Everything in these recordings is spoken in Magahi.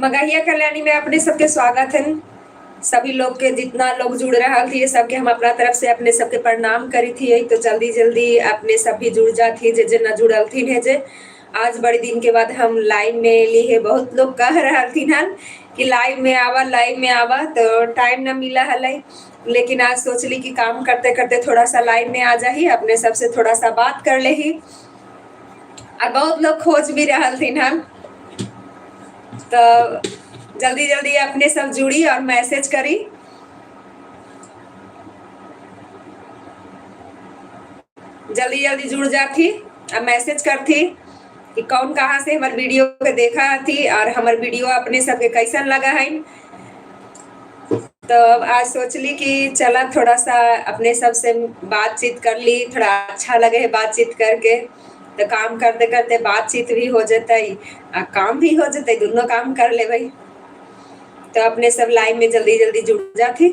मगहिया कल्याणी में अपने सबके स्वागत है। सभी लोग के जितना लोग जुड़ रहा थी सबके हम अपना तरफ से अपने सबके प्रणाम करी थी। तो जल्दी जल्दी अपने सब भी जुड़ जाती, जे जे न जुड़ल थी है। जे आज बड़े दिन के बाद हम लाइव में एली है। बहुत लोग कह रहा थी हन कि लाइव में आवा, लाइव में आवा, तो टाइम न मिला हलै। लेकिन आज सोचली कि काम करते करते थोड़ा सा लाइव में आ जाही, अपने सबसे थोड़ा सा बात कर ले ही। और बहुत लोग खोज भी रहा थी हन, तो जल्दी जल्दी अपने सब जुड़ी और मैसेज करी। जल्दी जल्दी जुड़ जाती और मैसेज करती कि कौन कहाँ से हमारे वीडियो के देखा थी और हमारे वीडियो अपने सबके कैसन लगा है। तो आज सोचली कि चला थोड़ा सा अपने सब से बातचीत कर ली, थोड़ा अच्छा लगे है बातचीत करके। तो काम करते करते बातचीत भी हो जतई आ काम भी हो जतई, दोनों काम कर ले भाई। तो अपने सब लाइव में जल्दी जल्दी जुड़ जाती।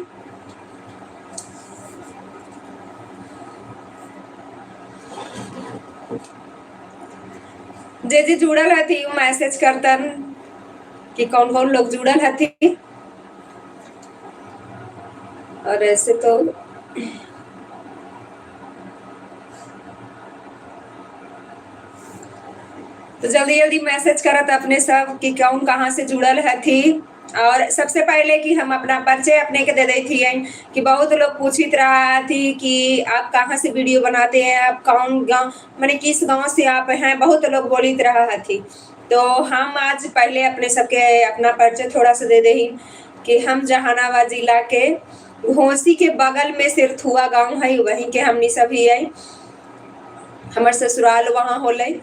जे जे जुड़ल हथी उ मैसेज करतन कि कौन कौन लोग जुड़ल हथी। और ऐसे तो जल्दी जल्दी मैसेज करत अपने सब कि कौन कहाँ से जुड़ल हथी। और सबसे पहले कि हम अपना परिचय अपने के दे दी थी कि बहुत लोग पूछित रहा थी कि आप कहाँ से वीडियो बनाते हैं, आप कौन गांव माने किस गांव से आप हैं, बहुत लोग बोलित रहा थी। तो हम आज पहले अपने सबके अपना परिचय थोड़ा सा दे दे कि हम जहानाबाद जिला के घोसी के बगल में सिरथुआ गांव है, वहीं के हमनी सभी है। हमार ससुराल वहाँ होलै।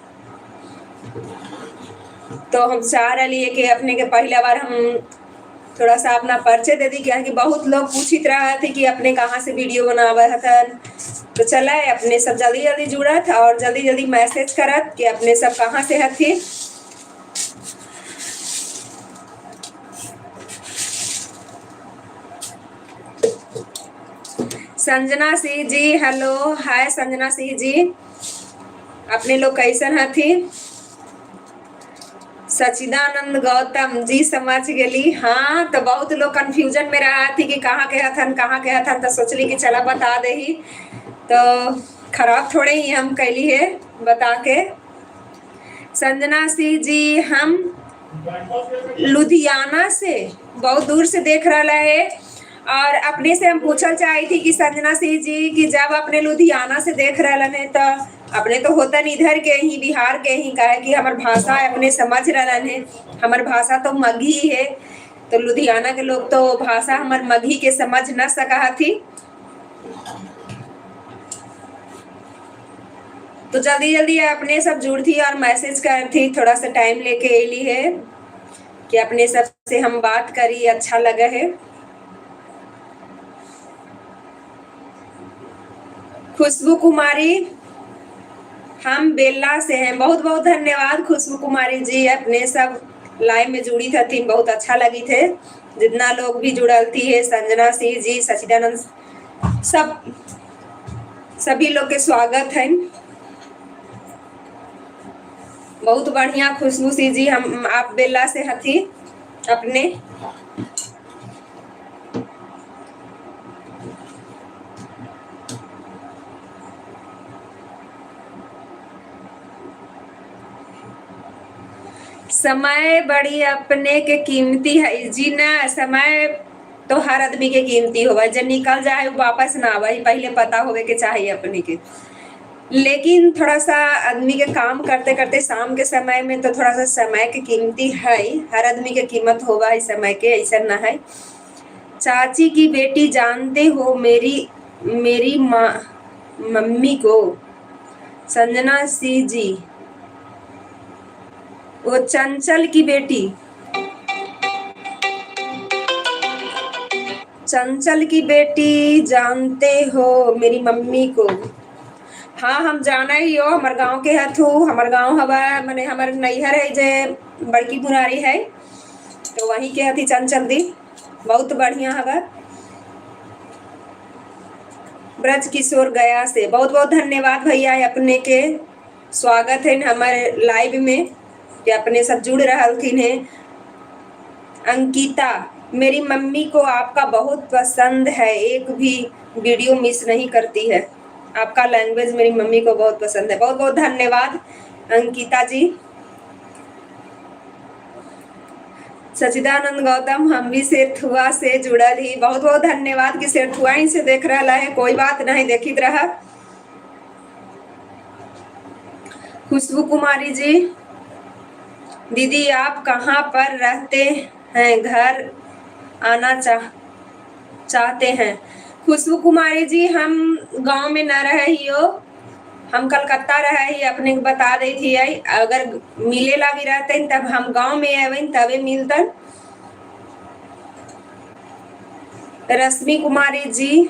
तो हम चाह रही है कि अपने के पहला बार हम थोड़ा सा अपना परिचय दे दी, क्या कि बहुत लोग पूछित रहा थे कि अपने कहाँ से वीडियो बनावे हथन। तो चला अपने सब जल्दी जल्दी जुड़त और जल्दी जल्दी मैसेज करत कि अपने सब कहाँ से हथी। संजना सिंह जी हेलो, हाय संजना सिंह जी, अपने लोग कैसन हथी? सचिदानंद गौतम जी समझ गेली। हाँ, तो बहुत लोग कंफ्यूजन में रहा थी कि कहाँ के हथन कहाँ के हथन, तो सोचली कि चला बता दे। तो खराब थोड़े ही हम कैली है बता के। संजना सिंह जी हम लुधियाना से, बहुत दूर से देख रहा है। और अपने से हम पूछल चाही थी कि संजना सिंह जी कि जब अपने लुधियाना से देख रहा है तो अपने तो होता नहीं इधर के ही, बिहार के ही, काहे कि हमार भाषा अपने समझ रहा है, हमार भाषा तो मगही है। तो लुधियाना के लोग तो भाषा हमार मगही के समझ न सका थी। तो जल्दी जल्दी अपने सब जुड़ थी और मैसेज कर थी, थोड़ा सा टाइम लेके एली है कि अपने सब से हम बात करी, अच्छा लगा है। खुशबू कुमारी हम बेला से हैं, बहुत बहुत धन्यवाद खुशबू कुमारी जी, अपने सब लाइव में जुड़ी थी, बहुत अच्छा लगी थे। जितना लोग भी जुड़ल थी है, संजना सिंह जी, सचिदानंद, सब सभी लोग के स्वागत है। बहुत बढ़िया खुशबू सिंह जी, हम आप बेला से हथी अपने। समय बड़ी अपने के कीमती है जी ना, समय तो हर आदमी के कीमती होवा, जब निकल जाए वापस ना आवे, पहले पता होवे के चाहिए अपने के। लेकिन थोड़ा सा आदमी के काम करते करते शाम के समय में तो थोड़ा सा समय के कीमती है, हर आदमी के कीमत होवा है समय के, ऐसा ना है। चाची की बेटी जानते हो मेरी मेरी माँ मम्मी को, संजना सिंह जी, वो चंचल की बेटी, चंचल की बेटी जानते हो मेरी मम्मी को? हाँ हम जाना ही हो, हमार गांव के हथू, हमार गांव हवा माने हमार नैहर है जे बड़की मुरारी है, तो वहीं के हथी चंचल दी, बहुत बढ़िया हवा। ब्रज किशोर गया से बहुत बहुत धन्यवाद भैया, अपने के स्वागत है हमारे लाइव में कि अपने सब जुड़ रहा है। अंकिता, मेरी मम्मी को आपका बहुत पसंद है, एक भी वीडियो मिस नहीं करती है। आपका लैंग्वेज मेरी मम्मी को बहुत पसंद है। बहुत बहुत धन्यवाद अंकिता जी। सचिदानंद गौतम, हम भी सेरथुआ से जुड़ल ही। बहुत बहुत धन्यवाद कि सेरथुआ ही से देख रहा है, कोई बात नहीं, देखित रहा। खुशबू कुमारी जी, दीदी आप कहाँ पर रहते हैं, घर आना चाहते हैं? खुशबू कुमारी जी, हम गांव में न रहे ही हो, हम कलकत्ता रहे ही, अपने के बता दी थी आई। अगर मिले ला भी रहते तब हम गांव में अबन तबे मिलतन। रश्मि कुमारी जी,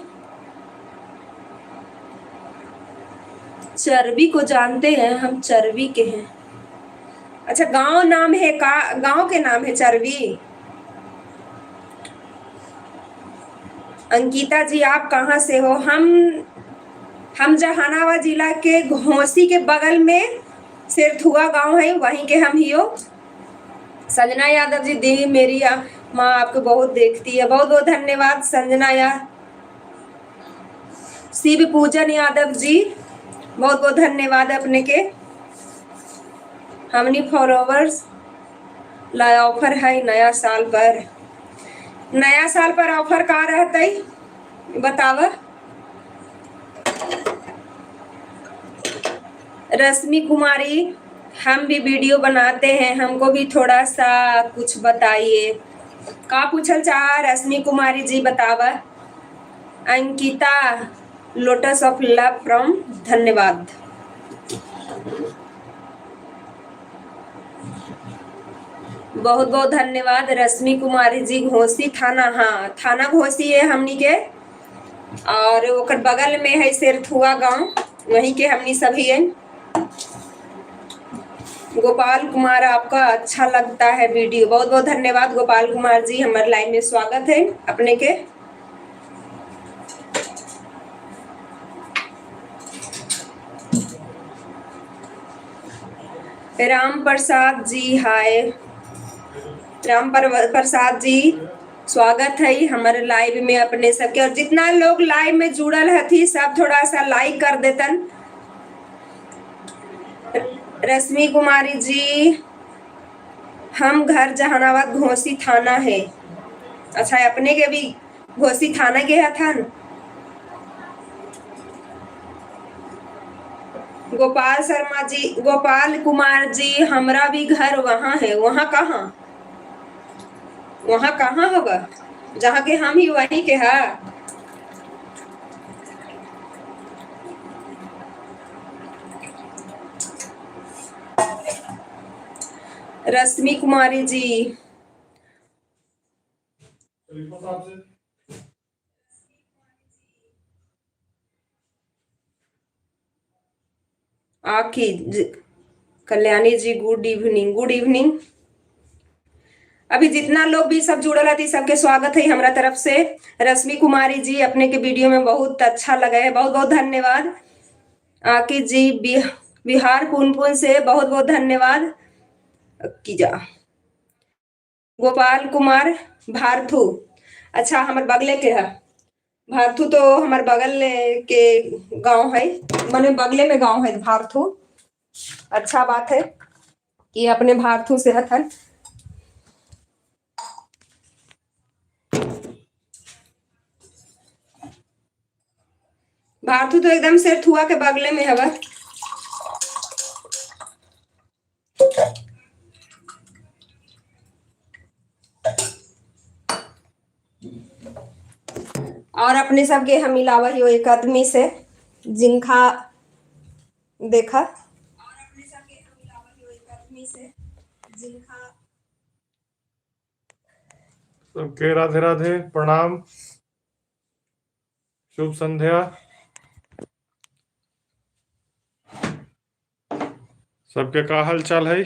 चर्बी को जानते हैं, हम चर्बी के हैं। अच्छा, गांव नाम है का, गांव के नाम है चर्बी। अंकिता जी, आप कहाँ से हो? हम जहानाबाद जिला के घोसी के बगल में सिरथुआ गांव है, वहीं के हम ही हो। संजना यादव जी, दी मेरी माँ आपको बहुत देखती है। बहुत बहुत धन्यवाद संजना यार। शिव पूजन यादव जी, बहुत बहुत धन्यवाद अपने के। हमनी फॉलोवर्स ला ऑफर है नया साल पर। नया साल पर ऑफर का रहता है बतावा। रश्मि कुमारी, हम भी वीडियो बनाते हैं, हमको भी थोड़ा सा कुछ बताइए। का पूछल चाह रश्मि कुमारी जी, बतावा। Ankita, lotus of love from, धन्यवाद। बहुत बहुत धन्यवाद रश्मि कुमारी जी। घोसी थाना, हाँ थाना घोसी है हमनी के, और ओकर बगल में है सेरथुआ गांव, वहीं के हमनी सभी है। गोपाल कुमार, आपका अच्छा लगता है वीडियो। बहुत बहुत धन्यवाद गोपाल कुमार जी, हमारे लाइव में स्वागत है अपने के। राम प्रसाद जी, हाय राम प्रसाद जी, स्वागत है हमारे लाइव में अपने सबके। और जितना लोग लाइव में जुड़ल हथी सब थोड़ा सा लाइक कर देतन। रश्मि कुमारी जी, हम घर जहानाबाद घोसी थाना है। अच्छा, अपने के भी घोसी थाना के हथन। गोपाल शर्मा जी, गोपाल कुमार जी, हमरा भी घर वहाँ है। वहाँ कहाँ? वहाँ कहाँ होगा? जहाँ के हम ही वहीं के है। रश्मि कुमारी जी, आकी Kalyani ji, good evening. Good evening. अभी जितना लोग भी सब जुड़ल हती सबके स्वागत है हमरा तरफ से। रश्मि कुमारी जी, अपने के वीडियो में बहुत अच्छा लगा है, बहुत बहुत धन्यवाद। आकी जी, बिहार पुनपुन से बहुत बहुत धन्यवाद। कीजा गोपाल कुमार भारथू, अच्छा हमारे बगले के है भारथू, तो हमारे बगल के गांव है, माने बगले में गांव है भारथू। अच्छा बात है कि अपने भारथू से हथन। भारथू तो एकदम से थुआ के बगले में हवा। और अपने सबके हम मिलावा ही एक आदमी से जिनका देखा। और अपने सबके हम मिलावा ही एक आदमी से जिनका। सबके राधे राधे, प्रणाम, शुभ संध्या। सबके का हाल चाल है?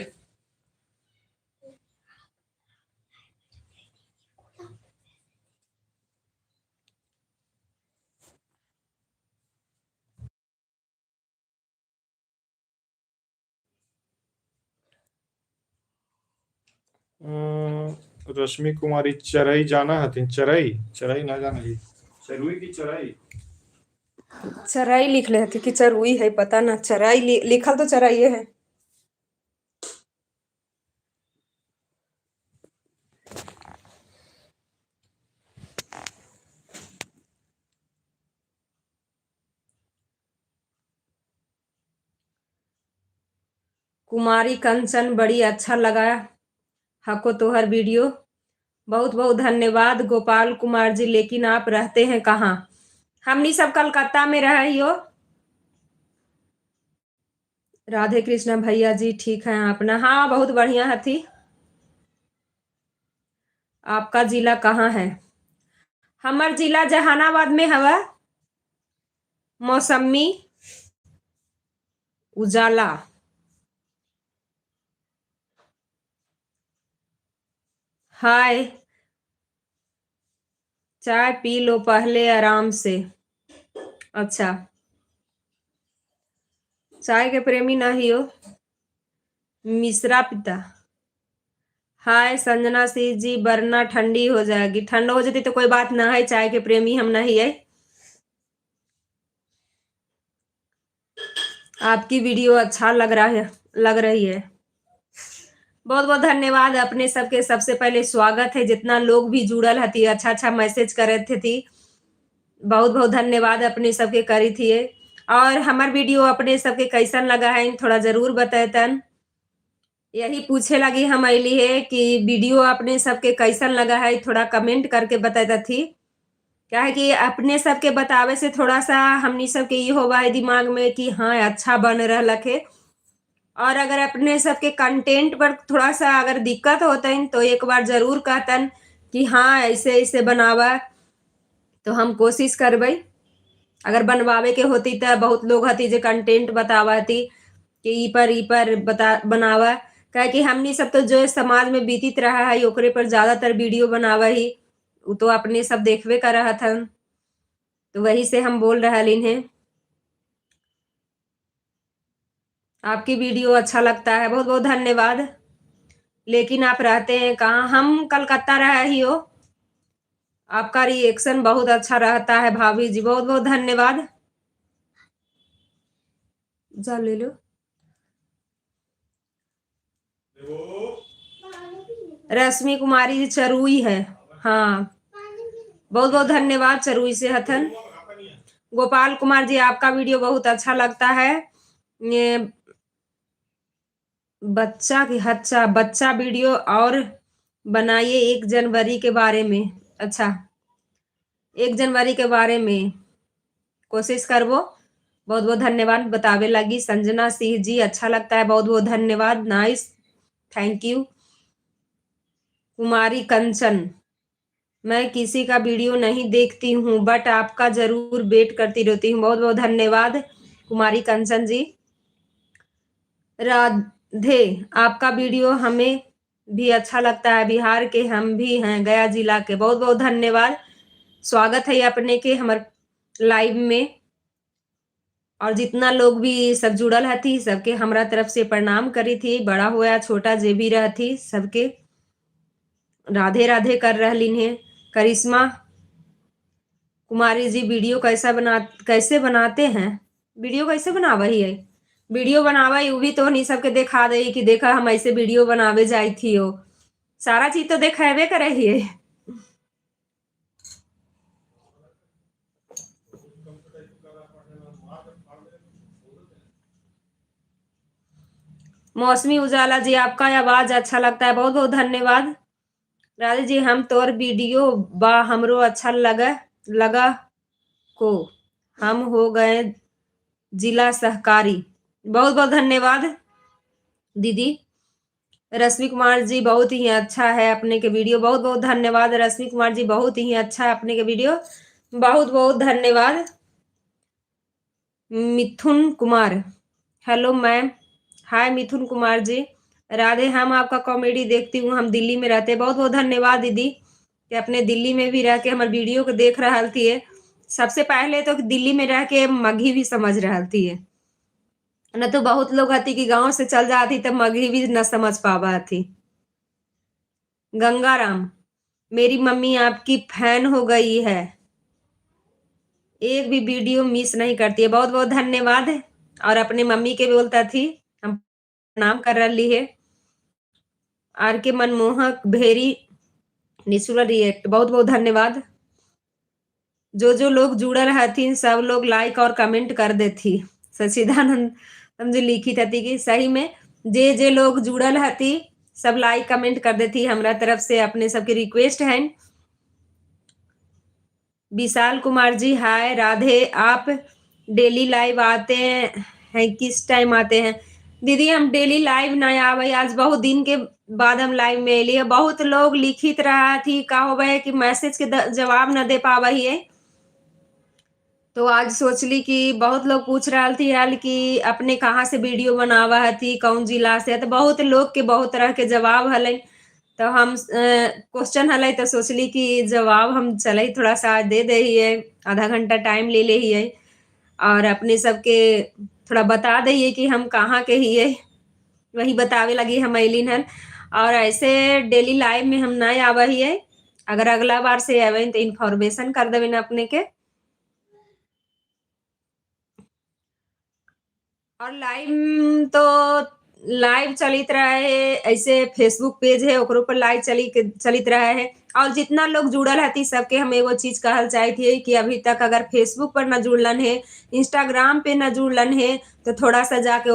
रश्मि कुमारी चरई जाना हथिन? चरई चरई ना जाना ही, चरुई की चरई? चराई लिखले हथी कि चरुई है पता ना, चराई लिखल तो चराइए है। कुमारी कंचन बड़ी अच्छा लगा हको तोहर वीडियो, बहुत बहुत धन्यवाद गोपाल कुमार जी। लेकिन आप रहते हैं कहाँ? हमनी सब कलकत्ता में रहे हो। राधे कृष्णा भैया जी ठीक है अपना? हाँ बहुत बढ़िया हथी। आपका जिला कहाँ है? हमार जिला जहानाबाद में हवा। मौसमी उजाला। हाय, चाय पी लो पहले आराम से। अच्छा, चाय के प्रेमी नहीं हो। मिश्रा पिता। हाय संजना सिंह जी, वरना ठंडी हो जाएगी। ठंड हो जाती तो कोई बात ना है, चाय के प्रेमी हम नहीं है। आपकी वीडियो अच्छा लग रहा है, लग रही है। बहुत बहुत धन्यवाद अपने सबके। सबसे पहले स्वागत है जितना लोग भी जुड़ल हती, अच्छा अच्छा मैसेज करे थे थी, बहुत बहुत धन्यवाद अपने सबके करी थी। और हमार वीडियो अपने सबके कैसन लगा है थोड़ा जरूर बतैतन। यही पूछे लगी हम अली है कि वीडियो अपने सबके कैसन लगा है, थोड़ा कमेंट करके बताता थी। क्या है कि अपने सबके बतावे से थोड़ा सा हमनी सबके ये होवा है दिमाग में कि हाँ अच्छा बन रहा है। और अगर अपने सबके कंटेंट पर थोड़ा सा अगर दिक्कत होता है तो एक बार जरूर कहतन कि हाँ ऐसे ऐसे बनावा, तो हम कोशिश करबै। अगर बनवावे के होती तो बहुत लोग हती जो कंटेंट बतावा हती कि ई पर बता बनावा। काहे कि हमनी सब तो जो समाज में बीतित रहा है ओकरे पर ज्यादातर वीडियो बनावा ही, वो तो अपने सब देखबे कर रहा था, तो वही से हम बोल रहा हैं। आपकी वीडियो अच्छा लगता है, बहुत बहुत धन्यवाद। लेकिन आप रहते हैं कहाँ? हम कलकत्ता रहे ही हो। आपका रिएक्शन बहुत अच्छा रहता है भाभी जी, बहुत बहुत धन्यवाद। जा ले लो। रश्मि कुमारी जी चरुई है, हाँ बहुत बहुत धन्यवाद चरुई से हथन। गोपाल कुमार जी आपका वीडियो बहुत अच्छा लगता है। ये बच्चा की अच्छा बच्चा वीडियो और बनाइए 1 जनवरी के बारे में। अच्छा 1 जनवरी के बारे में कोशिश करबो। बहुत बहुत धन्यवाद बतावे लगी। संजना सिंह जी अच्छा लगता है, बहुत बहुत धन्यवाद, नाइस, thank you. कुमारी कंचन, मैं किसी का वीडियो नहीं देखती हूँ बट आपका जरूर वेट करती रहती हूँ, बहुत बहुत धन्यवाद कुमारी कंचन जी। राधे, आपका वीडियो हमें भी अच्छा लगता है, बिहार के हम भी हैं, गया जिला के, बहुत बहुत धन्यवाद। स्वागत है अपने के हमारे लाइव में। और जितना लोग भी सब जुड़ल हथी सबके हमरा तरफ से प्रणाम करी थी, बड़ा हो या छोटा जे भी रहती सबके राधे राधे कर रहलिन है। करिश्मा कुमारी जी वीडियो कैसा बना, कैसे बनाते हैं वीडियो, कैसे बनावा ही है वीडियो बनावा, वो भी तो नहीं सबके देखा दे कि देखा हम ऐसे वीडियो बनावे जाई थी, हो सारा चीज तो देखाबे करे ही है। मौसमी उजाला जी आपका आवाज अच्छा लगता है, बहुत बहुत धन्यवाद। राधे जी हम तोर वीडियो बा हमरो अच्छा लगा लगा को हम हो गए जिला सहकारी, बहुत बहुत धन्यवाद दीदी। रश्मि कुमार जी बहुत ही अच्छा है अपने के वीडियो, बहुत बहुत धन्यवाद रश्मि कुमार जी, बहुत ही अच्छा है अपने के वीडियो, बहुत बहुत धन्यवाद। Mithun Kumar, hello ma'am, hi Mithun Kumar ji. Radhe हम आपका कॉमेडी देखती हूँ, हम दिल्ली में रहते हैं, बहुत बहुत धन्यवाद दीदी कि अपने दिल्ली में भी रह के हमारे वीडियो को देख रहा थी। सबसे पहले तो दिल्ली में रह के मगही भी समझ रहा थी न, तो बहुत लोग हती कि गांव से चल जाती तब मगही भी न समझ पावा थी। गंगाराम, मेरी मम्मी आपकी फैन हो गई है, एक भी वीडियो मिस नहीं करती है। बहुत बहुत धन्यवाद। और अपने मम्मी के बोलता थी हम प्रणाम कर रही है। Are के मनमोहक भेरी निशुरा रिएक्ट, बहुत बहुत धन्यवाद। जो जो लोग जुड़ल हथिन सब लोग लाइक और कमेंट कर देथी। सचिदानंद समझे लिखी थी कि सही में जे जे लोग जुड़ल हती सब लाइक कमेंट कर देती, हमरा तरफ से अपने सबके रिक्वेस्ट है। विशाल कुमार जी हाय राधे, आप डेली लाइव आते हैं किस टाइम आते हैं? दीदी हम डेली लाइव नहीं आवे, आज बहुत दिन के बाद हम लाइव में एलिए। बहुत लोग लिखित रहा थी का होवे कि मैसेज के जवाब न दे पावे है, तो आज सोचली कि बहुत लोग पूछ रहा थी हाल कि अपने कहाँ से वीडियो बनावा हती, कौन जिला से, तो बहुत लोग के बहुत तरह के जवाब हलै, तो हम क्वेश्चन हलै, तो सोचली कि जवाब हम चले थोड़ा सा दे दे हियै, आधा घंटा टाइम ले ले हियै और अपने सबके थोड़ा बता दइए कि हम कहाँ के हियै, वही बतावे लगी हम अलिन हन। और ऐसे डेली लाइव में हम नहीं आवा हियै, अगर अगला बार से अबे तो इन्फॉर्मेशन कर देबे अपने के। और लाइव तो लाइव चलित रहा है, ऐसे फेसबुक पेज है ओकरो पर लाइव चलित रहा है। और जितना लोग जुड़ल हती सबके हम एगो चीज कहल चाहती है कि अभी तक अगर फेसबुक पर न जुड़लन है, इंस्टाग्राम पे न जुड़लन है, तो थोड़ा सा जाके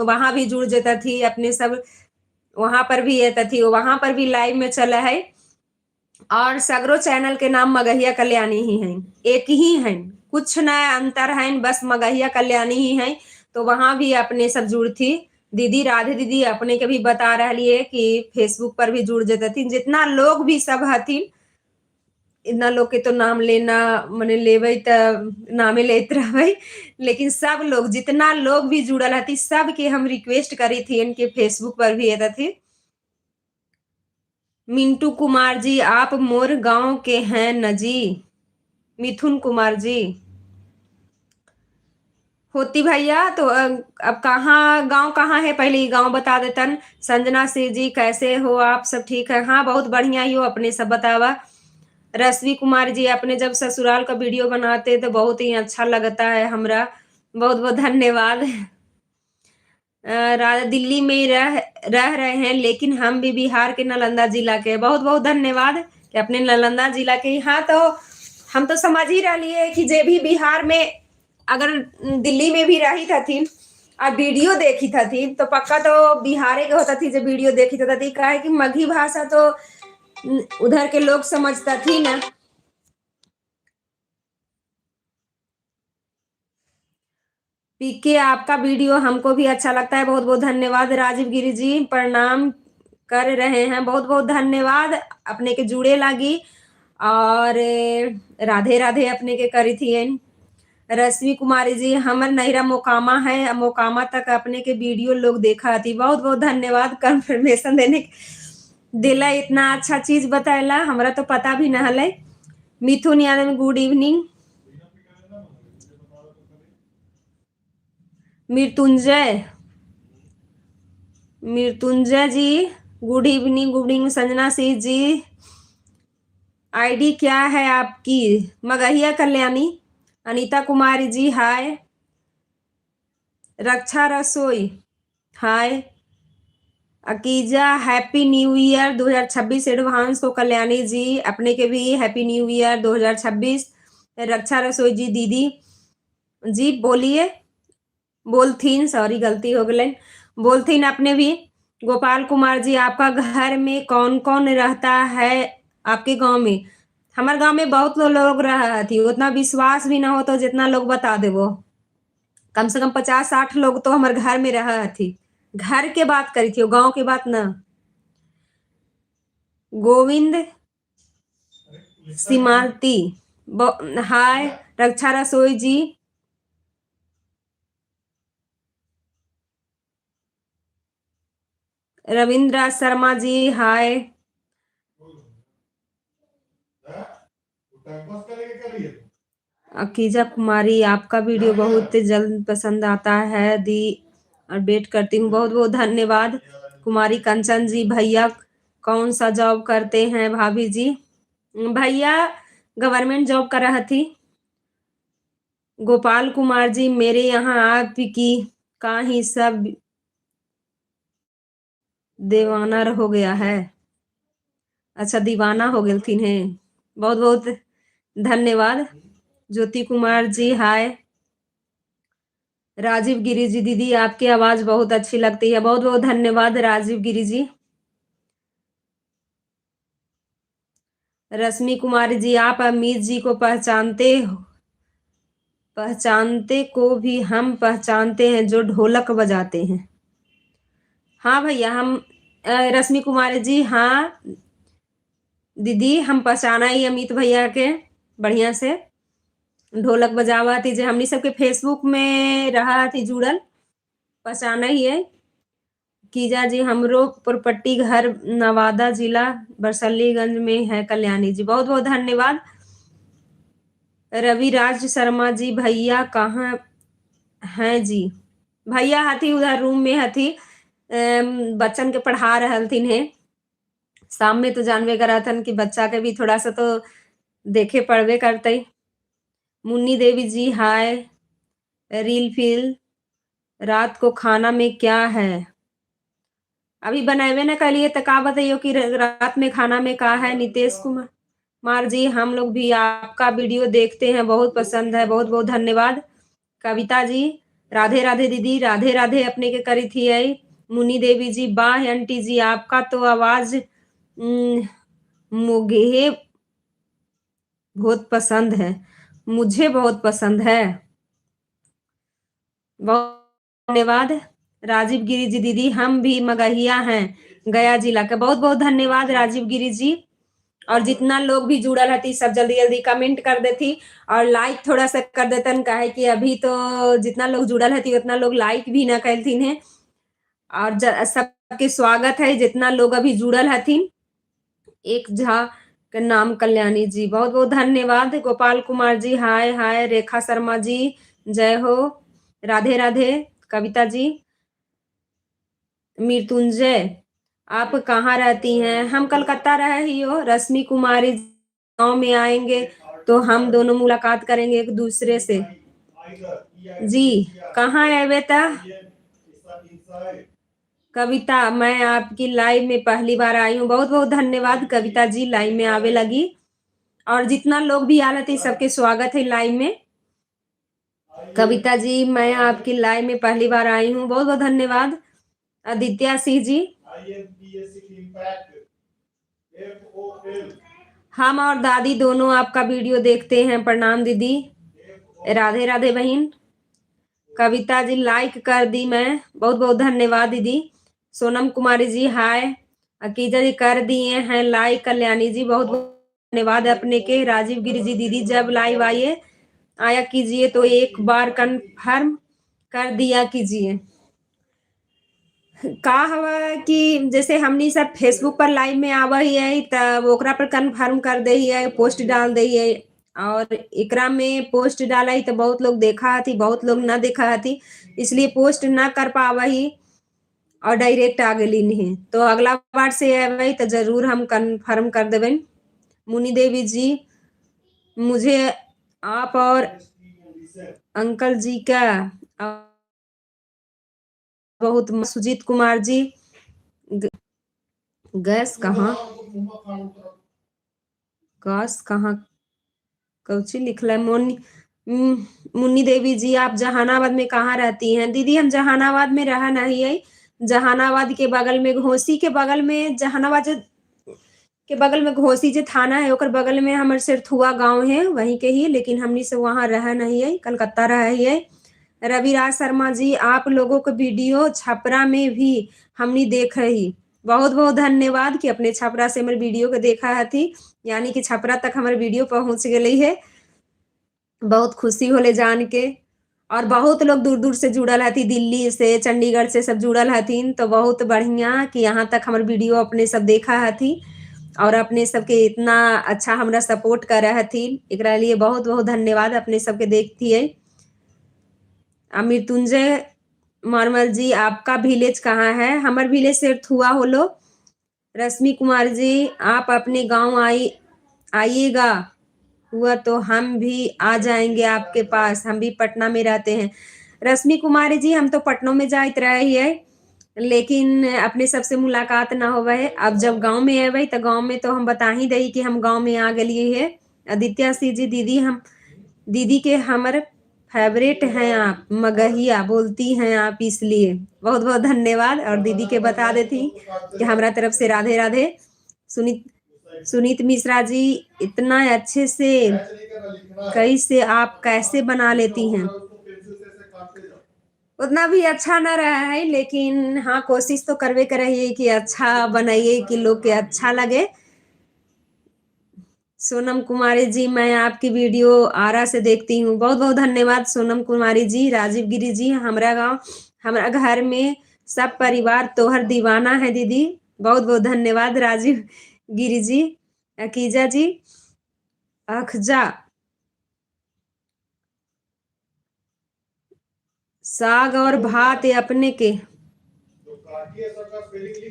वहाँ भी जुड़ जाता थी अपने सब, वहाँ पर भी आता थी, वहाँ पर भी लाइव में चला है। और सगरो चैनल के नाम मगहिया कल्याणी ही है, एक ही है, कुछ नया अंतर है, बस मगहिया कल्याणी ही है। तो वहाँ भी अपने सब जुड़ थी। दीदी राधे दीदी अपने के भी बता रही है कि फेसबुक पर भी जुड़ जाते थी, जितना लोग भी सब हथिन, इतना लोग के तो नाम लेना मने लेबै त नामे लेते रहबै, लेकिन सब लोग जितना लोग भी जुड़ल हथी सब के हम रिक्वेस्ट करी थी इनके फेसबुक पर भी थी। मिंटू कुमार जी आप मोर गांव के हैं न जी? मिथुन कुमार जी होती भैया, तो अब कहाँ गांव कहाँ है पहले गांव बता देतन। संजना सिंह जी कैसे हो आप, सब ठीक है? हाँ बहुत बढ़िया ही हो, अपने सब बतावा। रश्मि कुमार जी अपने जब ससुराल का वीडियो बनाते तो बहुत ही अच्छा लगता है हमरा, बहुत बहुत धन्यवाद। राजा दिल्ली में रह रह रहे हैं लेकिन हम भी बिहार के नालंदा जिला के, बहुत बहुत धन्यवाद कि अपने नालंदा जिला के। हाँ तो हम तो समझ ही रही है कि जे भी बिहार में अगर दिल्ली में भी रही थी और वीडियो देखी थी तो पक्का तो बिहारे के होता थी जो वीडियो देखी थी, काहे कि मगही भाषा तो उधर के लोग समझता थी ना। पीके आपका वीडियो हमको भी अच्छा लगता है, बहुत बहुत धन्यवाद। राजीव गिरी जी प्रणाम कर रहे हैं, बहुत बहुत धन्यवाद अपने के जुड़े लागी। और राधे राधे अपने के करी थी। रश्मि कुमारी जी हमर नैहरा मोकामा है, मोकामा तक अपने के वीडियो लोग देखा थी, बहुत बहुत धन्यवाद कंफर्मेशन देने दिला, इतना अच्छा चीज बताला, हमरा तो पता भी न हलै। Mithun Yadav good evening. Mrityunjay, Mrityunjay ji good evening, good evening. Sanjana Singh ji ID क्या है आपकी? मगहिया कल्याणी। अनीता कुमारी जी हाय। रक्षा रसोई hi. Akija happy new year 2026 advance को कल्याणी जी, अपने के भी हैप्पी न्यू ईयर 2026। रक्षा रसोई जी दीदी जी बोलिए, बोलथीन, सॉरी गलती हो गई, बोलथीन अपने भी। गोपाल कुमार जी आपका घर में कौन कौन रहता है आपके गांव में? हमारे गांव में बहुत लोग रहा थी, उतना विश्वास भी ना हो तो जितना लोग बता देवो, कम से कम 50-60 लोग तो हमारे घर में रहा थी। घर के बात करी थी, गांव के बात ना। गोविंद सीमांती हाय। रक्षा रसोई जी रविंद्र शर्मा जी हाय। अकीजा कुमारी आपका वीडियो बहुत जल्द पसंद आता है दी और वेट करती हूँ, बहुत बहुत धन्यवाद। कुमारी कंचन जी भैया कौन सा जॉब करते हैं भाभी जी? भैया गवर्नमेंट जॉब कर रहा थी। गोपाल कुमार जी, मेरे यहाँ आपकी का ही सब दीवाना हो गया है। अच्छा, दीवाना हो गेलथिन है। बहुत बहुत धन्यवाद। ज्योति कुमार जी हाय। राजीव गिरी जी, दीदी आपकी आवाज बहुत अच्छी लगती है। बहुत बहुत धन्यवाद राजीव गिरी जी। रश्मि कुमारी जी, आप अमित जी को पहचानते हो? पहचानते को भी हम पहचानते हैं जो ढोलक बजाते हैं। हाँ भैया, हम रश्मि कुमारी जी, हाँ दीदी, हम पहचाना ही अमित भैया के बढ़िया से ढोलक बजावा थी, जो हमनी सबके फेसबुक में रहा थी जुड़ल, पहचाना ही है। कीजा जी, हमरो प्रॉपर्टी घर नवादा जिला बरसलीगंज में है। कल्याणी जी, बहुत बहुत धन्यवाद। रविराज शर्मा जी, भैया कहाँ हैं जी? भैया हथी उधर रूम में हथी, बच्चन के पढ़ा रहलथिन है। शाम में तो जानबे करथन कि बच्चा के भी थोड़ा सा तो देखे पड़बे करते। मुन्नी देवी जी हाय। रील फील, रात को खाना में क्या है? अभी बनावे न कलिए तो का बताइयो कि रात में खाना में का है। नितेश कुमार मार जी, हम लोग भी आपका वीडियो देखते हैं, बहुत पसंद है। बहुत बहुत धन्यवाद। कविता जी, राधे राधे दीदी, राधे राधे अपने के करी थी आई। मुन्नी देवी जी, बाह आंटी जी, आपका तो आवाज मुझे बहुत पसंद है, मुझे बहुत पसंद है। बहुत धन्यवाद। राजीव गिरी जी, दीदी हम भी मगहिया हैं, गया जिला के। बहुत बहुत धन्यवाद राजीव गिरी जी। और जितना लोग भी जुड़ल हती सब जल्दी जल्दी कमेंट कर देती और लाइक थोड़ा सा कर देतन, काहे कि अभी तो जितना लोग जुड़ल हती उतना लोग लाइक भी ना कैलथिन है। और सबके स्वागत है जितना लोग अभी जुड़ल हथिन। एक झा के नाम कल्याणी जी, बहुत बहुत धन्यवाद। गोपाल कुमार जी हाय हाय। रेखा शर्मा जी जय हो, राधे राधे। कविता जी, मृत्युंजय आप कहाँ रहती हैं? हम कलकत्ता रहे ही हो। रश्मि कुमारी गाँव में आएंगे तो हम दोनों मुलाकात करेंगे एक दूसरे से। जी कहाँ है बेटा? कविता, मैं आपकी लाइव में पहली बार आई हूँ। बहुत बहुत धन्यवाद कविता जी, लाइव में आवे लगी। और जितना लोग भी आ रहे थे सबके स्वागत है लाइव में। कविता जी, मैं आपकी लाइव में पहली बार आई हूँ, बहुत बहुत धन्यवाद। आदित्य सिंह जी, हम और दादी दोनों आपका वीडियो देखते हैं, प्रणाम दीदी, राधे राधे बहन। कविता जी लाइक कर दी मैं, बहुत बहुत धन्यवाद दीदी। सोनम कुमारी जी हाय। अकीजा जी कर दिए हैं लाइक। कल्याणी जी बहुत बहुत धन्यवाद अपने के। राजीव गिरी जी दीदी जब लाइव आइए आया कीजिए तो एक बार कन्फर्म कर दिया कीजिए। का हवा कि जैसे हमनी सब फेसबुक पर लाइव में आवा ही है तब ओकरा पर कन्फर्म कर दे है, पोस्ट डाल दे है। और एकरा में पोस्ट डाला ही तो बहुत लोग देखा हथी, बहुत लोग ना देखा हथी, इसलिए पोस्ट ना कर पावा ही और डायरेक्ट आ गई नहीं। तो अगला बार से आवे तो जरूर हम कन्फर्म कर देवें। मुनि देवी जी मुझे आप और अंकल जी का बहुत। सुजीत कुमार जी गैस कहाँ, गैस कहाँ कौची लिखल है। मुन्नी देवी जी आप जहानाबाद में कहाँ रहती हैं? दीदी हम जहानाबाद में रहा नहीं है, जहानाबाद के बगल में घोसी के बगल में, जहानाबाद के बगल में घोसी जो थाना है ओकर बगल में हमारे सिरथुआ गांव है, वहीं के ही, लेकिन हमनी से वहाँ रहा नहीं है, कलकत्ता रहा ही है। रविराज शर्मा जी आप लोगों को वीडियो छपरा में भी हमनी देख रही, बहुत बहुत धन्यवाद कि अपने छपरा से हमारे वीडियो को देखा थी, यानी कि छपरा तक हमारे वीडियो पहुंच गई है, बहुत खुशी होले जान के। और बहुत लोग दूर दूर से जुड़ल हथी, दिल्ली से चंडीगढ़ से सब जुड़ल हथिन, तो बहुत बढ़िया कि यहाँ तक हमारे वीडियो अपने सब देखा हथी और अपने सबके इतना अच्छा हमरा सपोर्ट कर हथिन, एकरा लिए बहुत बहुत धन्यवाद अपने सबके देखती है। मृत्युंजय मॉर्मल जी आपका विलेज कहाँ है? हमार विलेज सिरथुआ होलो। रश्मि कुमार जी, आप अपने गांव आइएगा हुआ तो हम भी आ जाएंगे आपके पास, हम भी पटना में रहते हैं। रश्मि कुमारी जी, हम तो पटना में जाइत रहे है, लेकिन अपने सबसे मुलाकात ना होवे है। अब जब गांव में अबै तो गांव में तो हम बता ही दही कि हम गांव में आ गए है। आदित्य सिंह जी, दीदी हम दीदी के हमर फेवरेट हैं आप, मगहिया बोलती हैं आप, इसलिए बहुत बहुत धन्यवाद। और दीदी के बता देती कि हमारा तरफ से राधे राधे। सुनीत सुनीत मिश्रा जी, इतना अच्छे से कैसे आप कैसे बना लेती हैं? उतना भी अच्छा ना रहा है, लेकिन हाँ कोशिश तो करवे कर रही है कि अच्छा बनाइए कि लोग के अच्छा लगे। सोनम कुमारी जी, मैं आपकी वीडियो आरा से देखती हूँ, बहुत बहुत धन्यवाद सोनम कुमारी जी। राजीव गिरी जी, हमारा गांव हमारा घर में सब परिवार तोहर दीवाना है दीदी, बहुत बहुत धन्यवाद राजीव गिरी जी। अकीजा जी, अखजा साग और भात अपने के,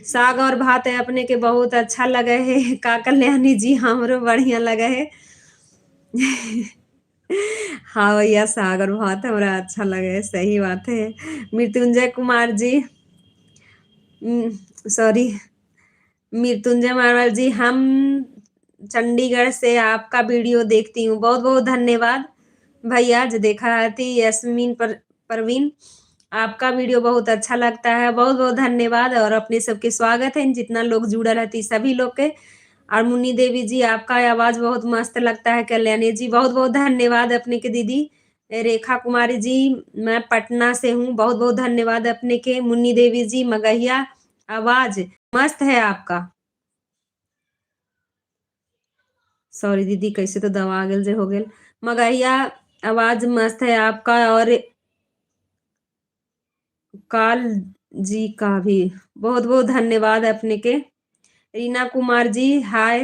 साग और भात है अपने के बहुत अच्छा लगे है। का कल्याणी जी, हमरो बढ़िया लगे है। हाँ भैया, साग और भात हमरा अच्छा लगे है, सही बात है। मृत्युंजय कुमार जी, सॉरी मृत्युंजय मारवाल जी, हम चंडीगढ़ से आपका वीडियो देखती हूँ, बहुत बहुत धन्यवाद भैया जो देखा थी। यस्मीन परवीन, आपका वीडियो बहुत अच्छा लगता है, बहुत बहुत धन्यवाद। और अपने सबके स्वागत है जितना लोग जुड़ा रहती सभी लोग के। और मुन्नी देवी जी, आपका आवाज़ बहुत मस्त लगता है। कल्याणी जी, बहुत बहुत धन्यवाद अपने के दीदी। रेखा कुमारी जी, मैं पटना से हूँ, बहुत बहुत धन्यवाद अपने के। मुन्नी देवी जी, मगहिया आवाज मस्त है आपका। सॉरी दीदी, कैसे तो दवा गेल जे हो गेल। मगहिया आवाज मस्त है आपका। और काल जी का भी बहुत बहुत धन्यवाद अपने के। रीना कुमार जी, हाय।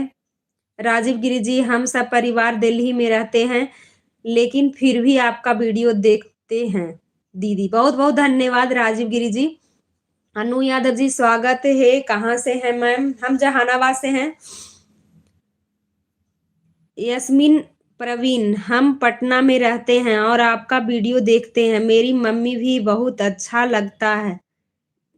राजीव गिरी जी, हम सब परिवार दिल्ली में रहते हैं, लेकिन फिर भी आपका वीडियो देखते हैं दीदी, बहुत बहुत धन्यवाद राजीव गिरी जी। अनु यादव जी, स्वागत है। कहाँ से हैं मैम? हम जहानाबाद से हैं। यस्मिन प्रवीण, हम पटना में रहते हैं और आपका वीडियो देखते हैं, मेरी मम्मी भी बहुत अच्छा लगता है,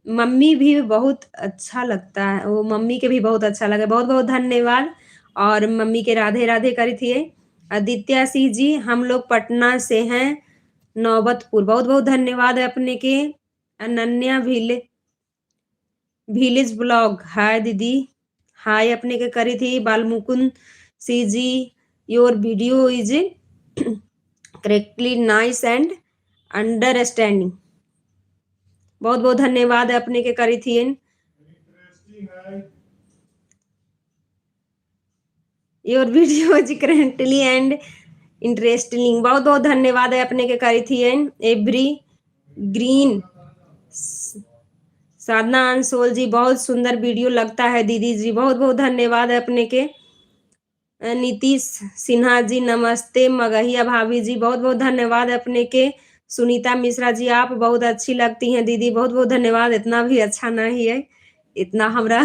मम्मी भी बहुत अच्छा लगता है, वो मम्मी के भी बहुत अच्छा लगा, बहुत बहुत धन्यवाद। और मम्मी के राधे राधे करी थी। आदित्य सिंह जी, हम लोग पटना से हैं, नौबतपुर, बहुत बहुत धन्यवाद है अपने के। अनन्या विलेज ब्लॉग, हाय दीदी, हाय अपने के करी थी। Balmukund Singh ji, your video is correctly nice and understanding, बहुत बहुत धन्यवाद अपने के करी थी। Your video is currently and interesting, बहुत बहुत धन्यवाद है अपने के करी थी। एवरी ग्रीन साधना अंसोल जी, बहुत सुंदर वीडियो लगता है दीदी जी, बहुत बहुत धन्यवाद है अपने के। नीतीश सिन्हा जी, नमस्ते। मगहिया भाभी जी, बहुत बहुत धन्यवाद अपने के। सुनीता मिश्रा जी, आप बहुत अच्छी लगती हैं दीदी, बहुत बहुत धन्यवाद। इतना भी अच्छा नहीं है इतना हमरा।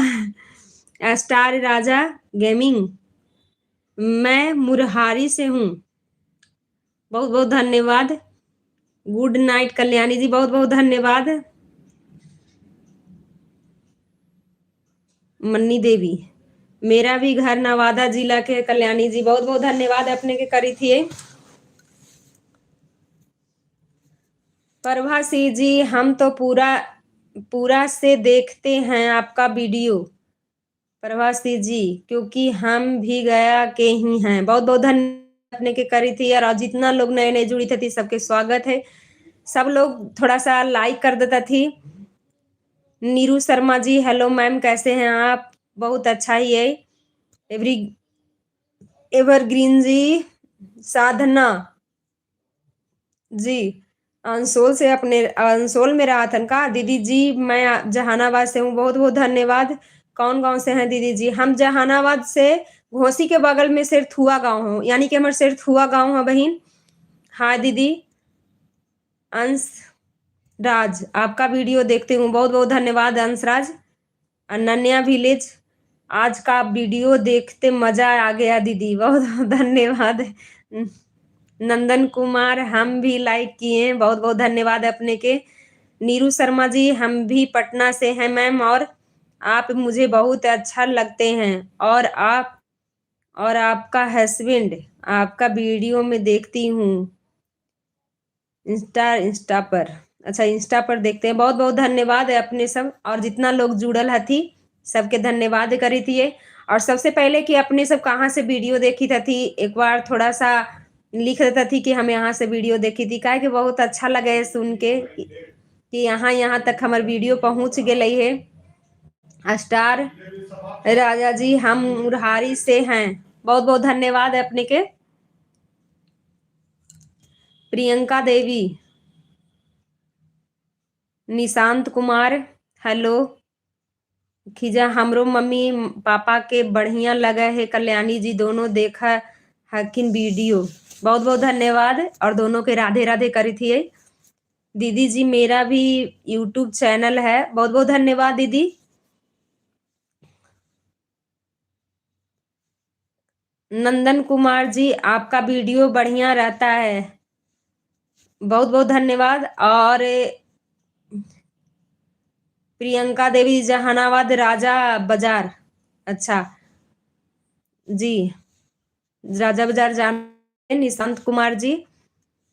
स्टार राजा गेमिंग, मैं मुरहारी से हूँ, बहुत बहुत धन्यवाद। गुड नाइट कल्याणी जी, बहुत बहुत धन्यवाद। मन्नी देवी, मेरा भी घर नवादा जिला के कल्याणी जी, बहुत बहुत धन्यवाद अपने के करी थी। प्रभा सिंह जी, हम तो पूरा पूरा से देखते हैं आपका वीडियो प्रभा सिंह जी, क्योंकि हम भी गया के ही हैं, बहुत बहुत धन्यवाद अपने के करी थी। और जितना लोग नए नए जुड़ी थी सबके स्वागत है, सब लोग थोड़ा सा लाइक कर देता थी। नीरू शर्मा जी, हेलो मैम, कैसे हैं आप? बहुत अच्छा ही है। एवरग्रीन जी, साधना जी, अंसोल से, अपने अंसोल में रहा था का दीदी जी, मैं जहानाबाद से हूँ, बहुत बहुत धन्यवाद। कौन गांव से हैं दीदी जी? हम जहानाबाद से, घोसी के बगल में सिरथुआ गांव हूँ, यानी कि हमारे सिरथुआ गांव है बहन। हाँ दीदी। अंश राज, आपका वीडियो देखती हूँ, बहुत बहुत धन्यवाद अंशराज। अनन्या विलेज, आज का वीडियो देखते मजा आ गया दीदी, बहुत बहुत धन्यवाद। नंदन कुमार हम भी लाइक किए, बहुत बहुत धन्यवाद अपने के। नीरू शर्मा जी हम भी पटना से हैं मैम, और आप मुझे बहुत अच्छा लगते हैं, और आप और आपका हस्बैंड आपका वीडियो में देखती हूँ इंस्टा इंस्टा पर, अच्छा इंस्टा पर देखते हैं। बहुत बहुत धन्यवाद है अपने सब, और जितना लोग जुड़ल हथी सबके धन्यवाद करी थी। और सबसे पहले कि अपने सब कहाँ से वीडियो देखी थी, एक बार थोड़ा सा लिख देता थी कि हम यहाँ से वीडियो देखी थी, काहे कि बहुत अच्छा लगे है सुन के कि यहाँ यहाँ तक हमार वीडियो पहुँच गई है। स्टार राजा जी हम मुरहारी से हैं, बहुत बहुत धन्यवाद है अपने के। प्रियंका देवी, निशांत कुमार हेलो, खिजा हमरो मम्मी पापा के बढ़िया लगे है कल्याणी जी, दोनों देखा हकिन वीडियो, बहुत बहुत धन्यवाद, और दोनों के राधे राधे करी थी। दीदी जी मेरा भी यूट्यूब चैनल है, बहुत बहुत धन्यवाद दीदी। नंदन कुमार जी आपका वीडियो बढ़िया रहता है, बहुत बहुत धन्यवाद। और प्रियंका देवी जहानाबाद राजा बाजार, अच्छा जी राजा बाजार जान। निशांत कुमार जी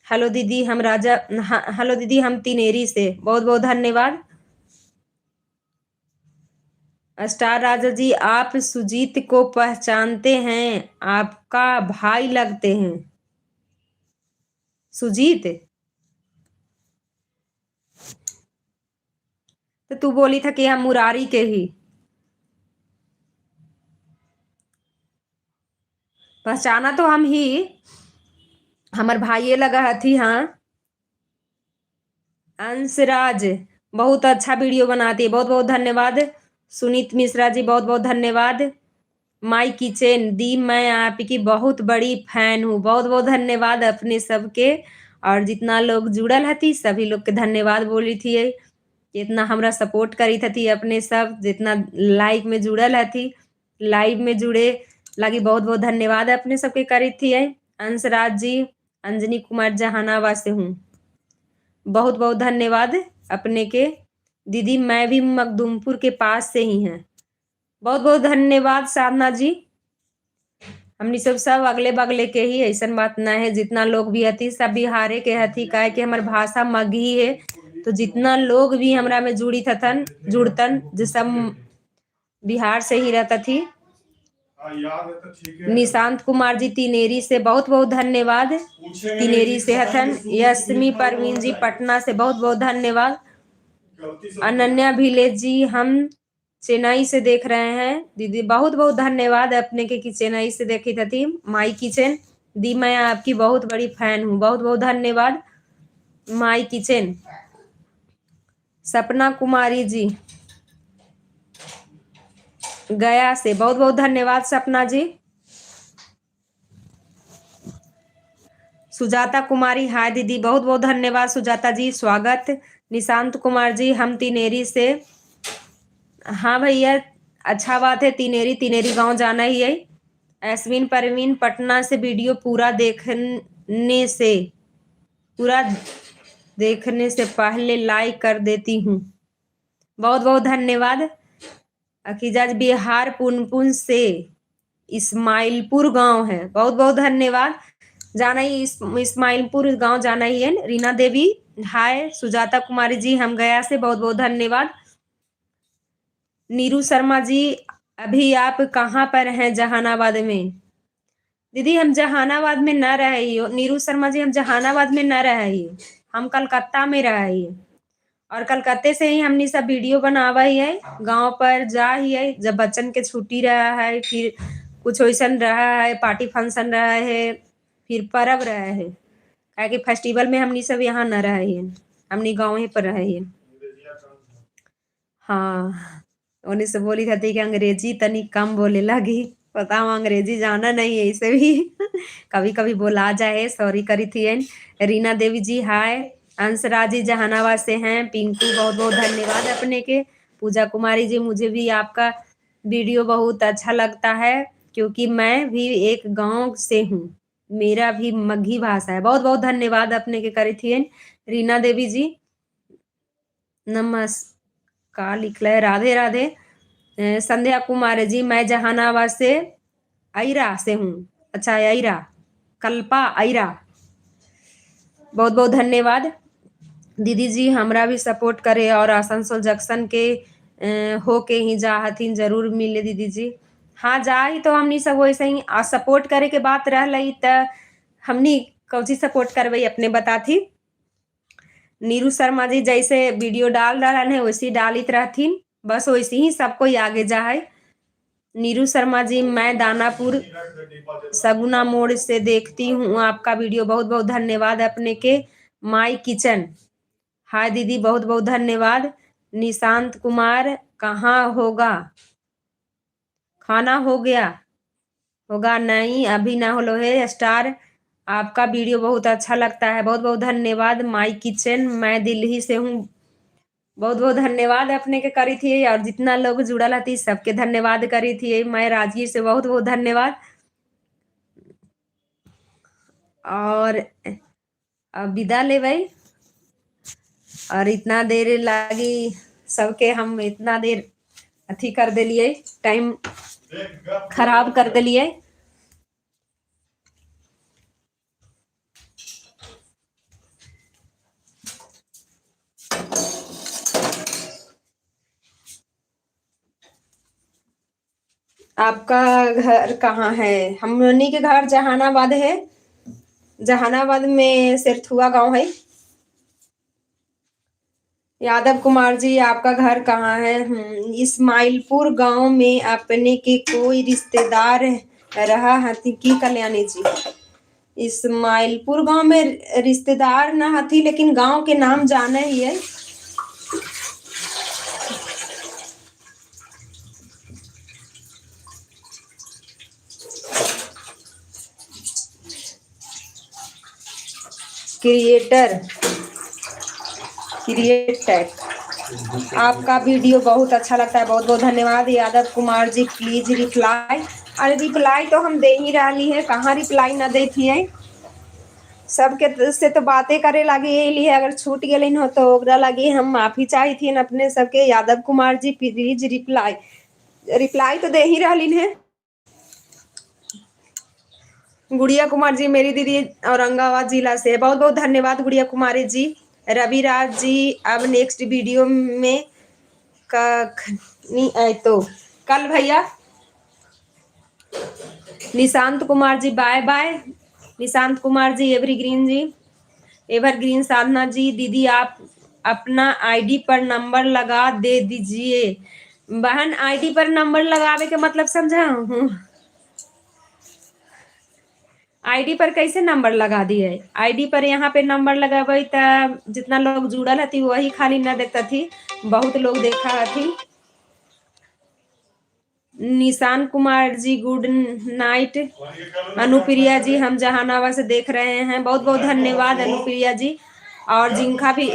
हेलो दीदी हम राजा, हेलो दीदी हम तिनेरी से, बहुत बहुत धन्यवाद। स्टार राजा जी आप सुजीत को पहचानते हैं, आपका भाई लगते हैं सुजीत, तो तू बोली था कि हम मुरारी के ही पहचाना, तो हम ही हमार भाई लगा हथी। हाँ अंशराज बहुत अच्छा वीडियो बनाती है, बहुत बहुत धन्यवाद। सुनीत मिश्रा जी बहुत बहुत धन्यवाद। My kitchen दी मैं आपकी बहुत बड़ी फैन हूँ, बहुत बहुत धन्यवाद अपने सबके, और जितना लोग जुड़ल हथी सभी लोग के धन्यवाद बोली थी, जितना हमरा सपोर्ट करी थी अपने सब, जितना लाइव में जुड़ल हथी, लाइव में जुड़े लगी बहुत बहुत धन्यवाद अपने सबके करी थी। अंशराज जी अंजनी कुमार जहानाबाद से हूँ, बहुत बहुत धन्यवाद अपने के। दीदी मैं भी मखदूमपुर के पास से ही हैं, बहुत बहुत धन्यवाद साधना जी। हमनी सब सब अगले बगले के ही, ऐसा बात ना है, जितना लोग भी हथी सब बिहारे के हथी, काहे कि हमार भाषा मगही है, तो जितना लोग भी हमरा में जुड़ी थन जुड़तन जो सब बिहार से ही रहता थी। निशांत कुमार जी तिनेरी से बहुत बहुत धन्यवाद, तिनेरी से हथन। यशमी परवीन जी पटना से बहुत बहुत धन्यवाद। अनन्या भिले जी हम चेन्नई से देख रहे हैं दीदी, बहुत बहुत धन्यवाद अपने के कि चेन्नई से देखी थी। माई किचन दी मैं आपकी बहुत बड़ी फैन हूँ, बहुत बहुत धन्यवाद माई किचन। सपना कुमारी जी गया से बहुत बहुत धन्यवाद सपना जी। सुजाता कुमारी हाय दीदी, बहुत बहुत धन्यवाद सुजाता जी, स्वागत। निशांत कुमार जी हम तिनेरी से, हाँ भैया अच्छा बात है, तिनेरी तिनेरी गांव जाना ही है। ऐस्विन परवीन पटना से वीडियो पूरा देखने से पहले लाइक कर देती हूँ, बहुत बहुत धन्यवाद। अखिजाज बिहार पुनपुन से इस्माइलपुर गांव है, बहुत बहुत धन्यवाद। जाना ही इस्माइलपुर गांव जाना ही है। रीना देवी हाय। सुजाता कुमारी जी हम गया से, बहुत बहुत धन्यवाद। नीरू शर्मा जी अभी आप कहाँ पर हैं जहानाबाद में? दीदी हम जहानाबाद में न रहे हो। नीरू शर्मा जी हम जहानाबाद में न रहे, हम कलकत्ता में रहे, और कलकत्ते से ही हमने सब वीडियो बनावा ही है। गांव पर जा ही है जब बच्चन के छुट्टी रहा है, फिर कुछ वैसा रहा है, पार्टी फंक्शन रहा है, फिर पर्व रहा है, काहे फेस्टिवल में हमनी सब यहाँ न रहे है, हमनी गाँव ही पर रहे है। हाँ उन्हीं से बोली थी कि अंग्रेजी तनी कम बोले लगी, पता हम अंग्रेजी जाना नहीं है, इसे भी कभी कभी बोला जाए, सॉरी करी थी। रीना देवी जी हाय। अंशराज जी जहानाबाद से हैं। पिंकू बहुत बहुत धन्यवाद अपने के। पूजा कुमारी जी मुझे भी आपका वीडियो बहुत अच्छा लगता है क्योंकि मैं भी एक गांव से हूँ, मेरा भी मगही भाषा है। बहुत बहुत धन्यवाद अपने के करी थी रीना देवी जी। नमस्कार लिखल है, राधे राधे। संध्या कुमार जी, मैं जहानाबाद से ऐरा से हूँ। अच्छा ऐरा, कल्पा ऐरा, बहुत बहुत धन्यवाद दीदी जी। हमरा भी सपोर्ट करे और आसनसोल जंक्शन के हो के ही जा हथिन, जरूर मिले दीदी जी। हाँ जा ही तो हमनी सब वैसे ही सपोर्ट करे के बात रह त हमनी कौची सपोर्ट करबै अपने बताथी। नीरू शर्मा जी जैसे वीडियो डाल रहा है वैसे ही डालित रहथिन, बस वैसे ही सब कोई आगे जा है। नीरू शर्मा जी, मैं दानापुर सगुना मोड़ से देखती हूँ आपका वीडियो, बहुत बहुत धन्यवाद अपने के। माई किचन, हाय दीदी, बहुत बहुत धन्यवाद। निशांत कुमार, कहाँ होगा खाना, हो गया होगा नहीं अभी ना होलो है। स्टार, आपका वीडियो बहुत अच्छा लगता है, बहुत बहुत धन्यवाद। माई किचन, मैं दिल्ली से हूँ, बहुत बहुत धन्यवाद अपने के करी थी और जितना लोग जुड़ल हती सबके धन्यवाद करी थी। मैं राजगीर से, बहुत बहुत धन्यवाद। और अब विदा लेबै और इतना देर लागी सबके हम इतना देर अथी कर देलिए, टाइम खराब कर देलिए। आपका घर कहाँ है? हमनी के घर जहानाबाद है, जहानाबाद में सिरथुआ गांव है। यादव कुमार जी, आपका घर कहाँ है? इस्माइलपुर गांव में अपने के कोई रिश्तेदार रहा हथी की कल्याणी जी? इस्माइलपुर गांव में रिश्तेदार ना हथी, लेकिन गांव के नाम जाने ही है। क्रिएटर क्रिएट आपका वीडियो बहुत अच्छा लगता है, बहुत बहुत धन्यवाद। Yadav Kumar ji please reply. अरे रिप्लाई तो हम दे ही रही है, कहाँ रिप्लाई ना दे थी? सबके से तो बातें करे लगी है, अगर छूट गए हो तो ओकरा लगी हम माफी चाही थी अपने सबके। Yadav Kumar ji please reply, reply तो दे ही रही है। गुड़िया कुमार जी, मेरी दीदी औरंगाबाद जिला से, बहुत बहुत धन्यवाद गुड़िया कुमारी जी। रविराज जी, अब नेक्स्ट वीडियो में कखनी आए तो कल भैया। Nishant Kumar ji bye bye. Nishant Kumar ji, evergreen ji, evergreen Sadhana ji, दीदी आप अपना आईडी पर नंबर लगा दे दीजिए। बहन आईडी पर नंबर लगावे के मतलब समझा हूँ? आईडी पर कैसे नंबर लगा दिए? आईडी पर यहाँ पे नंबर लगाबे त जितना लोग जुड़ल हती वही खाली न देखता थी, बहुत लोग देखा हथी। Nishan Kumar ji good night. Anupriya ji, हम जहानाबाद से देख रहे हैं, बहुत बहुत धन्यवाद अनुप्रिया जी। और जिनका भी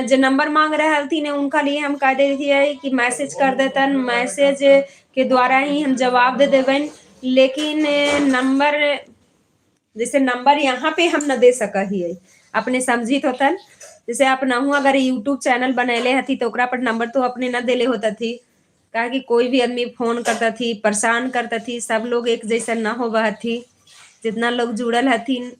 जो नंबर मांग रहे हथिन उनका लिए हम कह दे हियै कि मैसेज कर देतन, मैसेज के द्वारा ही हम जवाब दे देबन, लेकिन नंबर जैसे नंबर यहाँ पे हम न दे सक हियै, अपने समझित होतन। जैसे अपनाहू अगर यूट्यूब चैनल बनैले हथी तो ओकरा पर नंबर तो अपने न देले होता थी, काहे कि कोई भी आदमी फोन करता थी, परेशान करता थी, सब लोग एक जैसा न होवा हथी, जितना लोग जुड़ल हथिन।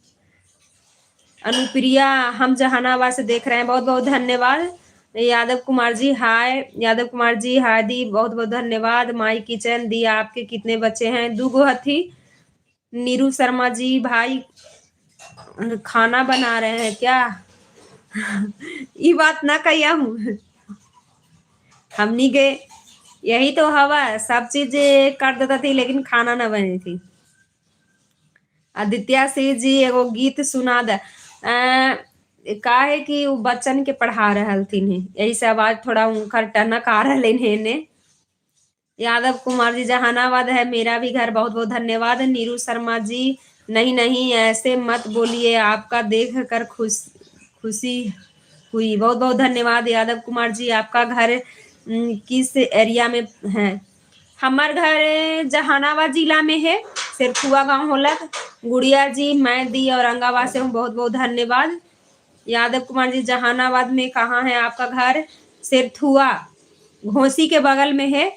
अनुप्रिया, हम जहानाबाद से देख रहे हैं, बहुत बहुत धन्यवाद। यादव कुमार जी हाय, यादव कुमार जी हाय दी, बहुत बहुत धन्यवाद। माई किचन दी, आपके कितने बच्चे हैं? दू गो हथी। नीरू शर्मा जी, भाई खाना बना रहे हैं क्या? ये बात ना कहिया हूँ, हमनी के यही तो हवा, सब चीज कर देता थी लेकिन खाना ना बनी थी। आदित्य सिंह जी एगो गीत सुना दे। का है कि उ बच्चन के पढ़ा रहलथिन है, यही से आवाज थोड़ा उनकर टनक आ रहा है। यादव कुमार जी जहानाबाद है मेरा भी घर, बहुत बहुत धन्यवाद। नीरू शर्मा जी, नहीं नहीं ऐसे मत बोलिए, आपका देख कर खुशी हुई, बहुत बहुत धन्यवाद। यादव कुमार जी, आपका घर किस एरिया में है? हमार घर जहानाबाद जिला में है, सिरखुआ गांव होलक। गुड़िया जी, मैं दी औरंगाबाद से हूँ, बहुत बहुत धन्यवाद। यादव कुमार जी, जहानाबाद में कहाँ है आपका घर? सिरथुआ, घोसी के बगल में है।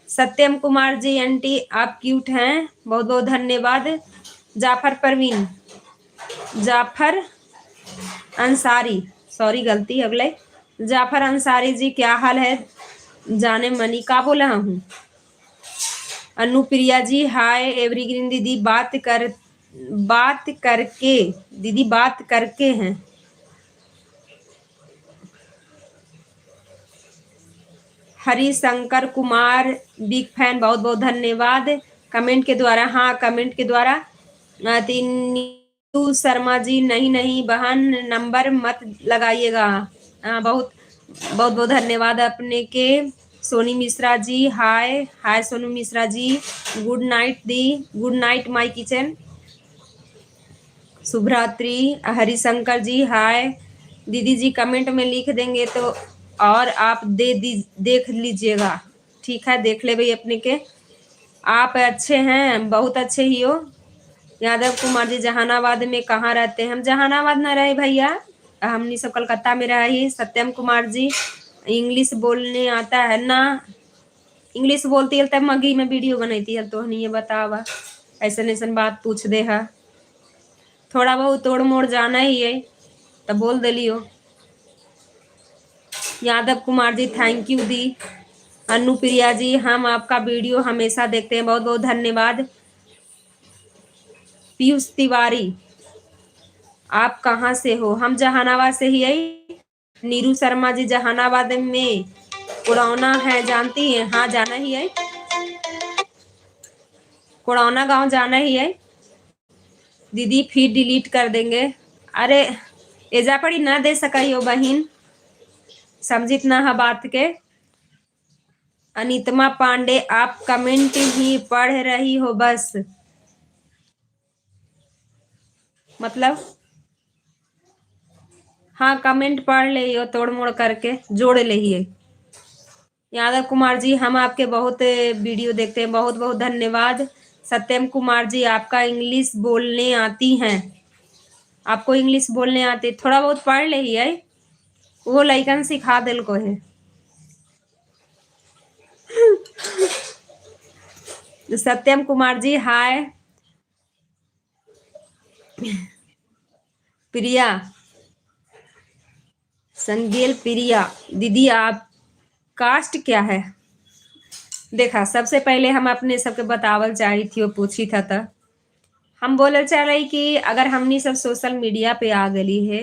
सत्यम कुमार जी, आंटी आप क्यूट हैं, बहुत बहुत धन्यवाद। जाफर परवीन, जाफर अंसारी, सॉरी गलती अगले, जाफर अंसारी जी क्या हाल है? जाने मनी का बोला हूँ। अनुप्रिया जी हाय। एवरीग्रीन दीदी बात करके, दीदी बात करके हैं। हरिशंकर कुमार बिग फैन, बहुत बहुत धन्यवाद कमेंट के द्वारा। हाँ कमेंट के द्वारा। नीतू शर्मा जी, नहीं नहीं बहन नंबर मत लगाइएगा। बहुत बहुत बहुत धन्यवाद अपने के। Soni Mishra ji hi, hi Sonu Mishra ji, good night the, good night my kitchen, शुभरात्रि। हरिशंकर जी हाय। दीदी जी कमेंट में लिख देंगे तो और आप दे दी, देख लीजिएगा। ठीक है, देख ले भाई अपने के। आप अच्छे हैं, बहुत अच्छे ही हो। यादव कुमार जी जहानाबाद में कहाँ रहते हैं? हम जहानाबाद ना रहे भैया, हमनी सब कलकत्ता में रहे। सत्यम कुमार जी इंग्लिश बोलने आता है ना? इंग्लिश बोलती है तब मगी में वीडियो बनती है, तो ये बतावा ऐसा ऐसा बात पूछ दे है। थोड़ा बहुत तोड़ मोड़ जाना ही है तब बोल दिलियो। Yadav Kumar ji thank you the. Anupriya जी हम आपका वीडियो हमेशा देखते हैं, बहुत बहुत धन्यवाद। पीयूष तिवारी आप कहाँ से हो? हम जहानाबाद से ही आई। नीरू शर्मा जी जहानाबाद में कुड़ौना है, जानती हैं? हाँ जाना ही है, कुड़ौना गांव जाना ही है। दीदी फिर डिलीट कर देंगे। अरे एजा पड़ी ना दे सकाई हो बहन, समझित ना है बात के। अनितमा पांडे आप कमेंट ही पढ़ रही हो बस, मतलब हाँ कमेंट पढ़ ले हो, तोड़ मोड़ करके जोड़ ले। यादव कुमार जी हम आपके बहुत वीडियो देखते हैं, बहुत बहुत धन्यवाद। सत्यम कुमार जी आपका इंग्लिश बोलने आती हैं? आपको इंग्लिश बोलने आती? थोड़ा बहुत पढ़ ले है, वो लइकन सिखा दिल को है। सत्यम कुमार जी हाय। प्रिया संगेल प्रिया दीदी आप कास्ट क्या है? देखा सबसे पहले हम अपने सबके बतावल चाही थी, वो पूछी था तो हम बोले चाह रही कि अगर हमनी सब सोशल मीडिया पे आ गई है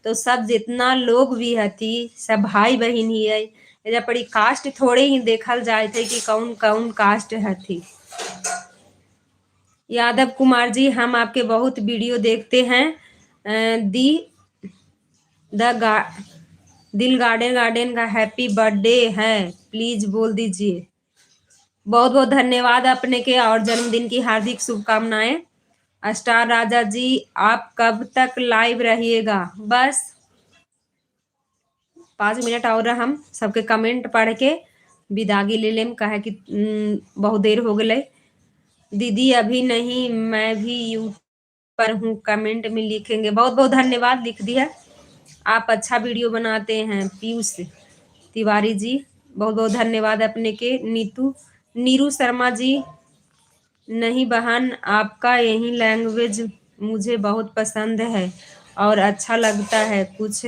तो सब जितना लोग भी हती सब भाई बहन ही है। एजा पड़ी कास्ट थोड़े ही देखल जाए थे कि कौन कौन कास्ट हथी। यादव कुमार जी हम आपके बहुत वीडियो देखते हैं। दी the दिल गार्डन गार्डन का हैप्पी बर्थडे है, प्लीज बोल दीजिए। बहुत बहुत धन्यवाद अपने के और जन्मदिन की हार्दिक शुभकामनाएं। स्टार राजा जी आप कब तक लाइव रहिएगा? बस 5 मिनट और हम सबके कमेंट पढ़ के विदागी ले लेम, कहे कि बहुत देर हो गई। दीदी अभी नहीं, मैं भी यूट्यूब पर हूँ, कमेंट में लिखेंगे। बहुत बहुत धन्यवाद, लिख दिया। आप अच्छा वीडियो बनाते हैं। पीयूष तिवारी जी बहुत बहुत धन्यवाद अपने के। नीतू नीरू शर्मा जी नहीं बहन आपका यही लैंग्वेज मुझे बहुत पसंद है और अच्छा लगता है, कुछ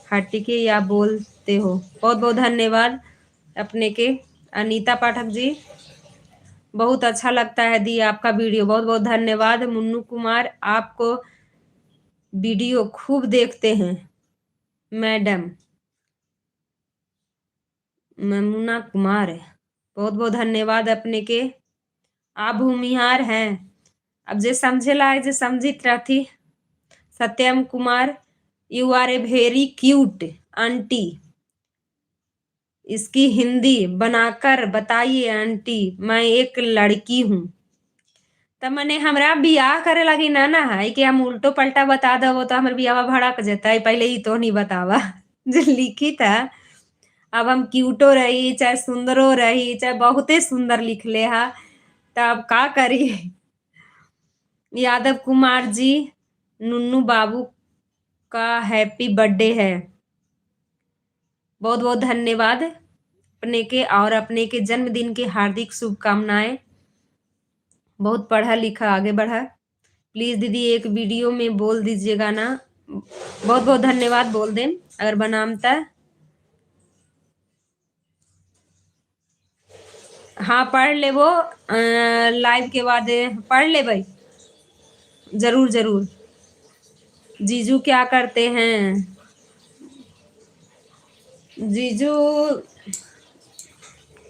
हटके या बोलते हो। बहुत बहुत धन्यवाद अपने के। अनीता पाठक जी बहुत अच्छा लगता है दी आपका वीडियो, बहुत बहुत धन्यवाद। मुन्नू कुमार आपको वीडियो खूब देखते हैं मैडम। ममुना कुमार बहुत बहुत धन्यवाद अपने के। आप भूमिहार हैं, अब जे समझे ला जे समझित रहती। Satyam Kumar you are a very cute aunty, इसकी हिंदी बनाकर बताइए आंटी, मैं एक लड़की हूँ। तब मने हमरा बियाह करे लगी ना ना है कि हम उल्टो पलटा बता दबो तो हमर बियाह भड़क जतै, पहले ई तो नहीं बतावा जो लिखी था। अब हम क्यूटो रही चाहे सुंदरो रही चाहे बहुते सुंदर लिखले हा, त अब का करी। यादव कुमार जी, नुन्नू बाबू का हैप्पी बर्थडे है। बहुत बहुत धन्यवाद अपने के और अपने के जन्मदिन के हार्दिक शुभकामनाएं। बहुत पढ़ा लिखा आगे बढ़ा। प्लीज दीदी एक वीडियो में बोल दीजिएगा ना। बहुत बहुत धन्यवाद, बोल दें अगर बनाम त। हाँ पढ़ लेबो, लाइव के बाद पढ़ लेबै, जरूर जरूर। जीजू क्या करते हैं? जीजू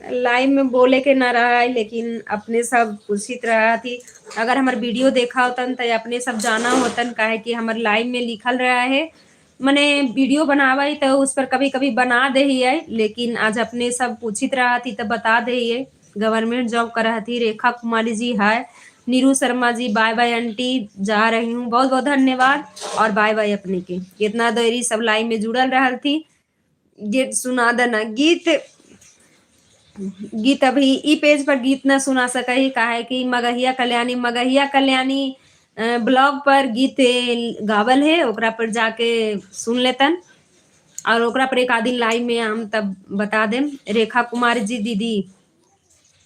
लाइव में बोले के न रहा है, लेकिन अपने सब पूछित रहा थी। अगर हमार वीडियो देखा होतन तो अपने सब जाना होतन, काहे कि हमार लाइव में लिखल रहा है। मने वीडियो बनावे तो उस पर कभी कभी बना दे है, लेकिन आज अपने सब पूछित रहा थी तो बता दे है। गवर्नमेंट जॉब कर रहा थी। Rekha Kumari ji hi. Neeru Sharma ji bye bye aunty, जा रही हूँ। बहुत बहुत धन्यवाद और बाय बाय अपने के। इतना देरी सब लाइव में जुड़ल रहा थी। गीत सुना देना। गीत गीत अभी ई पेज पर गीत ना सुना सके, काहे कि मगहिया कल्याणी, मगहिया कल्याणी ब्लॉग पर गीत गावल है, ओकरा पर जाके सुन लेतन और ओकरा पर एक आध दिन लाइव में हम तब बता देम। रेखा कुमारी जी दीदी,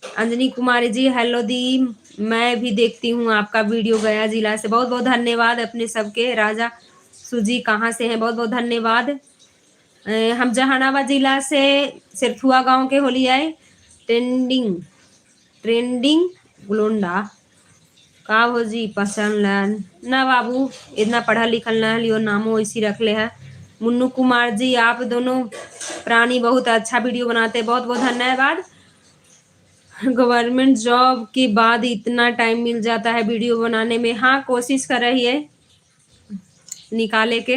अंजनी कुमारी जी हेलो दी, मैं भी देखती हूँ आपका वीडियो गया जिला से। बहुत बहुत धन्यवाद अपने सबके। राजा सुजी कहाँ से हैं? बहुत बहुत धन्यवाद। हम जहानाबाद जिला से सिरथुआ गांव के होली आए। ट्रेंडिंग ट्रेंडिंग गोलंडा का हो जी पसंद ना बाबू, इतना पढ़ा लिखल ना लियो, नामो ऐसी रख ले है। मुन्नू कुमार जी आप दोनों प्राणी बहुत अच्छा वीडियो बनाते हैं। बहुत बहुत धन्यवाद। गवर्नमेंट जॉब के बाद इतना टाइम मिल जाता है वीडियो बनाने में। हाँ कोशिश कर रही है निकाले के।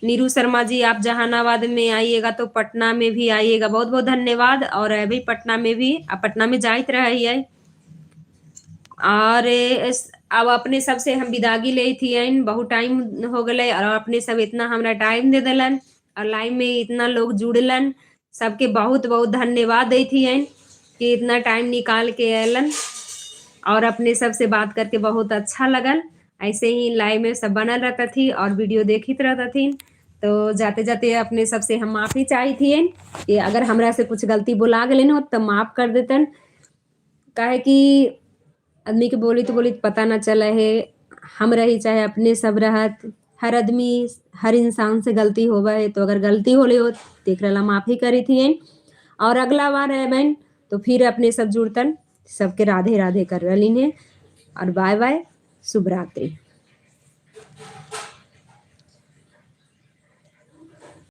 नीरू शर्मा जी आप जहानाबाद में आइएगा तो पटना में भी आइएगा। बहुत बहुत धन्यवाद। और अभी पटना में भी, अब पटना में जाइत रही है। और अब अपने सबसे हम विदागी ले थी, बहुत टाइम हो गए और अपने सब इतना हमरा टाइम दे दिलन और लाइव में इतना लोग जुड़लन, सबके बहुत बहुत धन्यवाद दी थी कि इतना टाइम निकाल के अलन और अपने सबसे बात करके बहुत अच्छा लगल। ऐसे ही लाइव में सब बनल रहता थी और वीडियो देखित रहता थी। तो जाते जाते अपने सबसे हम माफ़ी चाही थी कि अगर हमरा से कुछ गलती बोला गए हो तो माफ़ कर देतन, काहे कि आदमी के बोली तो बोली पता ना चला है। हम रही चाहे अपने सब रहत, हर आदमी हर इंसान से गलती होवा है, तो अगर गलती होले हो तो एकरा माफ़ी करी थी। और अगला बार है बहन तो फिर अपने सब जुड़तन। सबके राधे राधे कर रही हैं और बाय बाय, शुभ रात्रि।